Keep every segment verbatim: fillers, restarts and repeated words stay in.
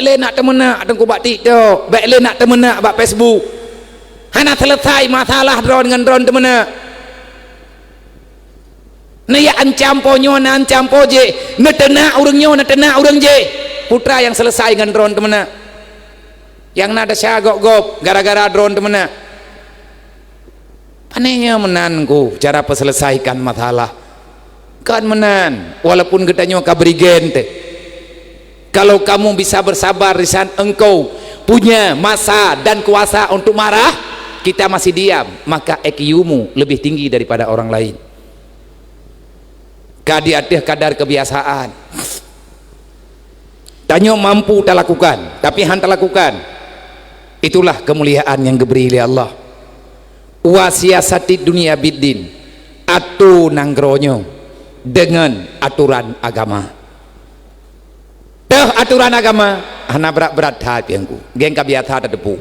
lé nak teumeunak Teungku bak TikTok, bèk lé nak teumeunak bak Facebook. Hana seuleusai masalah droe ngon droe teumeunak. Neujak ancam po nyoe, na ancam po jéh, neuteunak ureueng nyoe, neuteunak ureueng jéh. Putra nyang seuleusai ngon droe teumeunak. Nyang na desya gob-gob gara-gara droe teumeunak. Pane nyoe meunan ku cara peuseuleusaikan masalah. Kon meunan, walaupun geutanyoe ka bri gen teuh. Kalau kamu bisa bersabar di saat engkau punya masa dan kuasa untuk marah, kita masih diam, maka I Q-mu lebih tinggi daripada orang lain. Ka di ateueh kadar kebiasaan. Tanyoe mampu talakukan, tapi han talakukan. Itulah kemuliaan nyang geubri lé Allah. Wa siasatid dunya biddin, atô nanggroe nyoe deungon atoran agama. Teuh atoran agama hana brat-brat that pian ku, geng ka biasa tateupeue.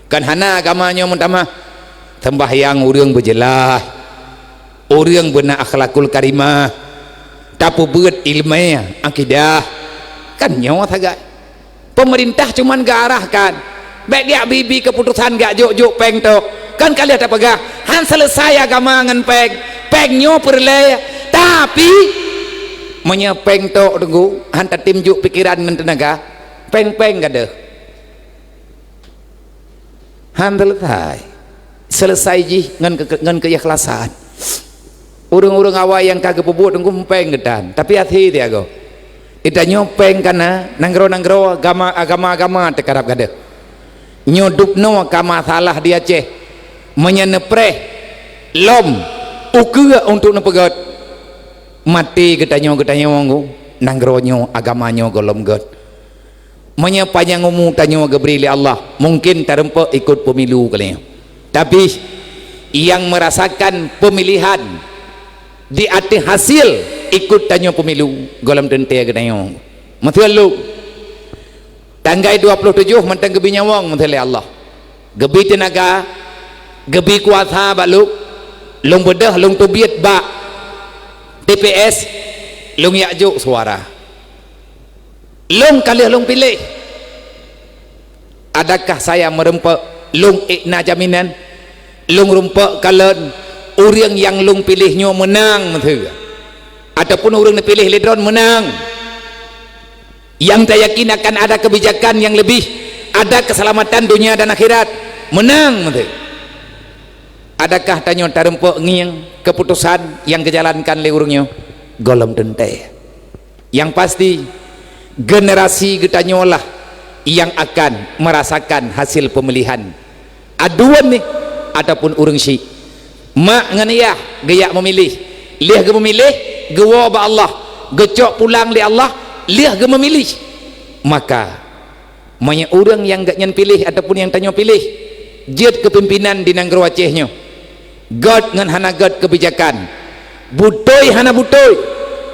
Kan hana agama nyoe meutamah, sembahyang ureueng beujeulaih, ureueng beuna akhlakul karimah, tapeubeuet ileumèe akidah. Kan nyoe sagai. Peumeurintah cuman geuarahkan, bèk geujak bi-bi keuputosan geujak jok-jok péng tok. Kan ka lheueh tapeugah, han seuleusai agama ngon péng. Péng nyoe peureulèe, tapi meunyoe péng tok teungku, han tatem jok pikeran ngon teunaga, péng-péng gadôh. Han seuleusai. Seuleusai jih ngon ke-, ngon keikhlasan. Ureueng-ureueng awai nyang ka geupeubuet teungku péng geutan, tapi até teuh agoe. Geutanyoe péng ka na, nanggroe-nanggroe agama, agama-agama teukarab gadôh. Nyoe dubnoe ka masalah di Aceh. Meunyoe neupreh lom ukeue untuk neupeugöt, maté geutanyoe-geutanyoe nanggroe nyoe, agama nyoe gohlom göt. Meunyoe panyang umu tanyoe geubri lé Allah, mungken tareumpok ikot pemilu kali nyoe. Tapi, nyang meurasakan pemilihan di ateueh hasil ikot tanyoe pemilu, gohlom teuntèe geutanyoe. Meuseuleueng, tanggai dua ploh tujoh mantong geubi nyawöng meuseuleueng lé Allah. Geubi teunaga, geubi kuasa bak lôn, lôn beudôh lôn teubiet bak T P S, lôn jak jok suara. Lôn ka lheueh lôn piléh. Adakah saya meurumpok lôn ék na jaminan? Lôn rumpok kalon ureueng nyang lôn piléh nyoe meunang meuteue? Ataupun ureueng neupiléh lé droe meunang? Nyang tayakin akan ada kebijakan nyang leubeh, ada keselamatan dunia dan akhirat, meunang meuteue? Adakah tanyoe tarumpok ngieng keuputosan nyang geujalankan lé ureueng nyoe? Gohlom teuntèe. Nyang pasti, generasi geutanyoe lah nyang akan meurasakan hasil peumilihan. Aduen nih, ataupun ureueng syik. Mak ngon yah geujak meumiléh, lheueh geumeumiléh, geuwoe bak Allah, geucok pulang lé Allah, lheueh geumeumiléh. Maka, meunyoe ureueng nyang geuhnyan piléh ataupun nyang tanyoe piléh jeuet keu pimpinan di nanggroe Aceh nyoe, göt ngon hana göt keubijakan, beutôi hana beutôi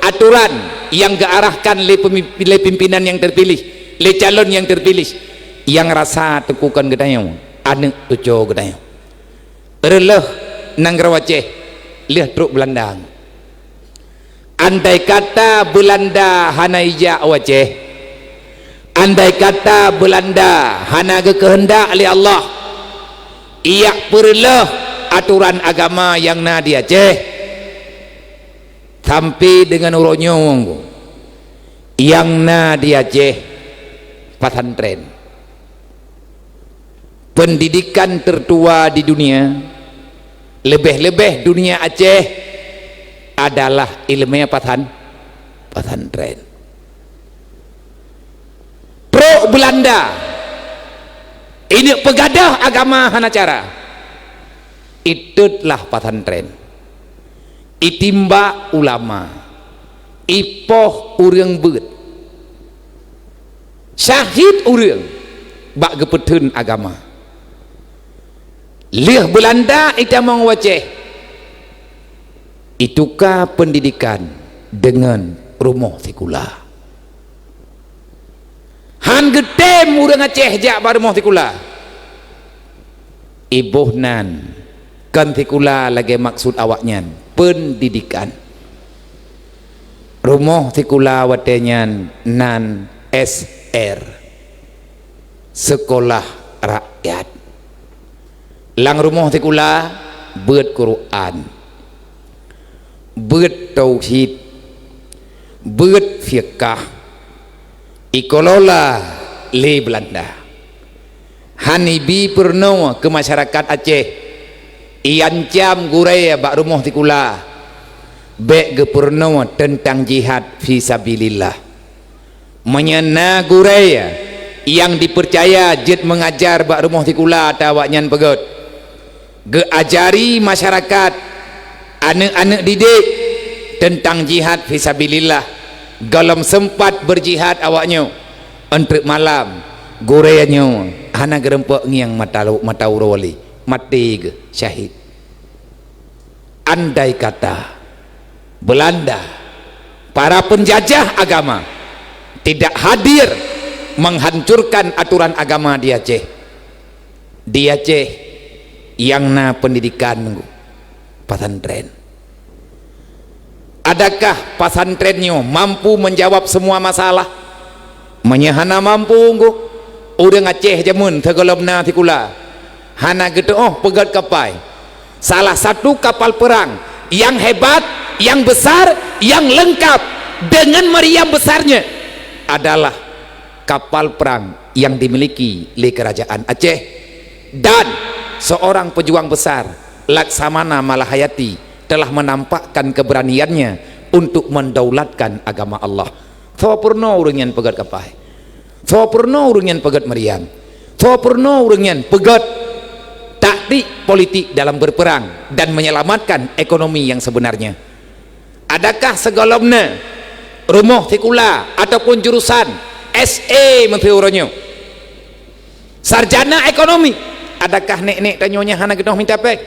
atoran nyang geuarahkan lé pemi-, lé pimpinan nyang teupiléh, lé calon nyang teupiléh, nyang rasa teungku kon geutanyoe, aneuk cucoe geutanyoe. Reuloh nanggroe Aceh, lheueh trok Beulanda. Andai kata Beulanda hana ijak u Aceh, andai kata Beulanda hana geukeuheundak lé Allah, ijak peureuloh atoran agama nyang na di Aceh, sampai deungon uroe nyoe nyang na di Aceh pesantren. Pendidikan tertua di dunia, leubeh-leubeh dunia Aceh, adalah ileumèe pesan-, pesantren. Trok Beulanda, ineuk peugadôh agama hana cara. Itutlah pesantren. Itimbak ulama. Ipoh ureueng beuet. Syahid ureueng bak geupeutheun agama. Lheueh Beulanda itamong u Aceh, ituka pendidikan deungon rumoh sikula. Han geutem ureueng Aceh jak bak rumoh sikula. Iboh nan kon sikula lagèe maksud awaknyan, pendidikan. Rumoh sikula watèe nyan nan S R. Sekolah rakyat. Lam rumoh sikula beuet Quran, beuet tauhid, beuet fiqah, ikelola lé Belanda. Hana ibi peurunoe keu masyarakat Aceh, iancam gurée bak rumoh sikula bék geupeurunoe teuntang jihad fisabilillah. Meunyoe na gurée nyang dipeucaya jeuet meungajar bak rumoh sikula, ata awaknyan peugét, geuajari masyarakat, aneuëk-aneuëk didik teuntang jihad fisabilillah. Gohlom seumpat beujihad awaknyoe, 'oh treuk malam gurée nyoe hana geureumpok ngieng mata, mata uroe lé, maté geuh syahid. Andai kata Belanda, para penjajah agama, tidak hadir menghancurkan aturan agama di Aceh, di Aceh nyang na pendidikan, pesantren. Adakah pesantren nyoe mampu menjawab semua masalah? Meunyoe hana mampu, ureuëng Aceh jameun sigohlom na sikula hana geuteuôh peugét kapai. Salah satu kapal perang yang hebat, yang besar, yang lengkap dengan meriam besarnya adalah kapal perang yang dimiliki lé Kerajaan Aceh, dan seorang pejuang besar, Laksamana Malahayati, telah menampakkan keberaniannya untuk mendaulatkan agama Allah. Soe peurunoe ureuëng nyan peugét kapai? Soe peurunoe ureuëng nyan peugét meriam? Soe peurunoe ureuëng nyan peugét taktik politik dalam berperang dan menyelamatkan ekonomi yang sebenarnya? Adakah sigohlom na rumoh sikula ataupun jurusan S A meunyoe uroe nyoe? Sarjana ekonomi, adakah nek-nek tanyoe nyan hana geuteuôh mita péng?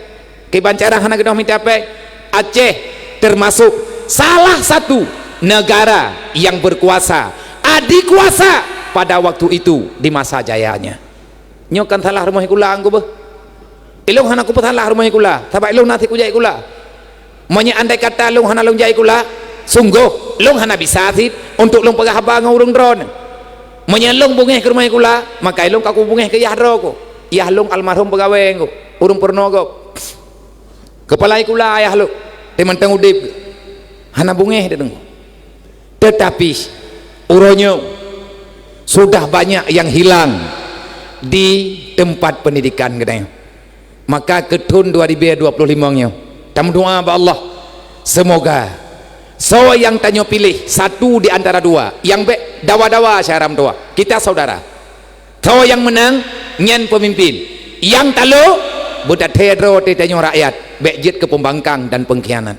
Kiban cara hana geuteuôh mita péng? Aceh termasuk salah satu negara yang berkuasa, adikuasa pada waktu itu di masa jayanya. Nyoe kon salah rumoh sikula, nyan beuh. Ilôn hana kupeusalah rumoh sikula, sabab ilôn na sit kujak sikula. Meunyoe andai kata lôn hana lôn jak sikula, sunggoh lôn hana bisa sit untuk lôn peugah haba ngon ureuëng droeneuh. Meunyoe lôn beungéh keu rumoh sikula, maka lôn ka kubeungéh keu yah droe ku. Yah lôn almarhum peugawée nyan, ureuëng peurunoe gob. Keupala sikula ayah lôn, teuma teungoh udeb, hana beungéh deungon. Tetapi uroe nyoe sudah banyak yang hilang di tempat pendidikan geutanyoe. Maka keu thon dua ribèe dua ploh limong nyoe, tameudoa bak Allah, semoga soe nyang tanyoe piléh, satu di antara dua, nyang bék dawa-dawa syedara meutuah, kita saudara. Soe nyang meunang, nyan peumimpin. Nyang talo, beutateupeue droe tanyoe rakyat, bék jeuet keu pembangkang dan pengkhianat.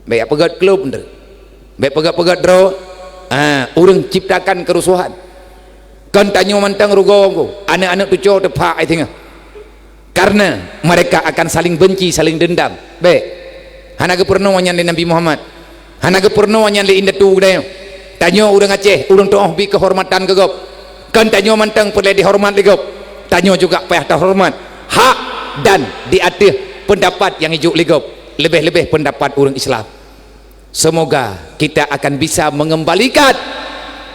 Bék peugét klub, bék peugét-peugét droe, ah, ureuëng ciptakan kerusuhan. Kon tanyoe mantong rugoe, aneuëk-aneuëk tuco teupak singoh. Karena mereka akan saling benci, saling dendam. Bék. Hana geupeurunoe nyan lé Nabi Muhammad. Hana geupeurunoe nyan lé indatu geutanyoe. Tanyoe ureuëng Aceh, ureuëng teuôh bi keuhormatan keu gob. Kon tanyoe mantong peureulée dihoreumat lé gob. Tanyoe juga payah teuhoreumat. Hak dan di ateueh pendapat nyang ijok lé gob, leubeh-leubeh pendapat ureuëng Islam. Semoga kita akan bisa mengembalikan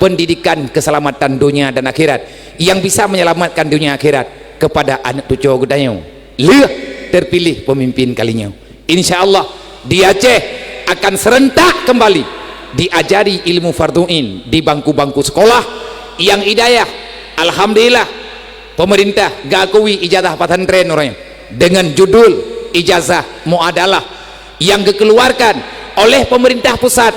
pendidikan keselamatan dunia dan akhirat, yang bisa menyelamatkan dunia akhirat kepada aneuëk tuco geutanyoe. Lheueh terpilih pemimpin kali nyoe, insya Allah di Aceh akan serentak kembali diajari ilmu fardhu ain di bangku-bangku sekolah yang hidayah. Alhamdulillah, pemerintah geukui ijazah pesantren uroe nyoe dengan judul ijazah muadalah yang dikeluarkan oleh pemerintah pusat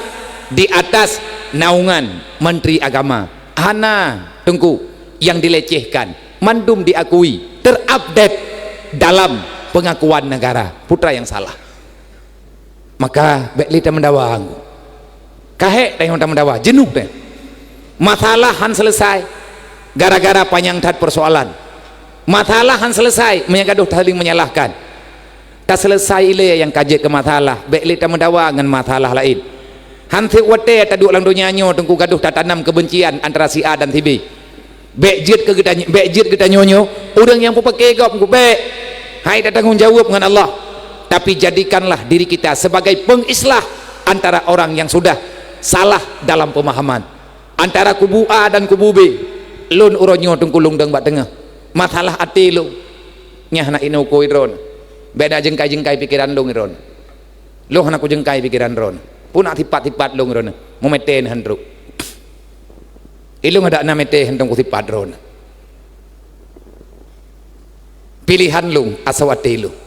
di atas naungan Menteri Agama. Hana, Teungku, yang dilecehkan, mandum diakui, terupdate dalam pengakuan negara. Peue nyang salah? Maka bék lé tameudawa. Ka hék tanyoe tameudawa, jeunôh teuh. Masalah han selesai gara-gara panyang that persoalan. Masalah han selesai meunyoe gadoh saling menyalahkan. Taseuleusoe ilée nyang ka jeuet keu masalah, bék lé tameudawa ngon masalah laén. Han sit watée taduek lam donya nyoe Teungku gadoh tatanam keubencian antara si A dan si B. Bék jeuet keu geutanyoe, bék jeuet geutanyoe nyoe ureuëng nyang peupake gob, bék. Hai tatanggong jaweueb ngon Allah, tapi jadikanlah diri kita sebagai pengislah antara orang yang sudah salah dalam pemahaman. Antara kubu A dan kubu B, Lôn uroe nyoe Teungku lôn dong bak teungoh. Masalah até lôn. Nyan hana inoe uko droeneuh. Bék na jeungkai-jeungkai pikeran lôn droeneuh. Lôn hana kujeungkai pikeran droeneuh. Puna sipat-sipat lôn droeneuh. Meumeutée neuh han trok. Ilôn adak na meutée han trok sipat droeneuh. Piléhan lôn, asoe até lôn.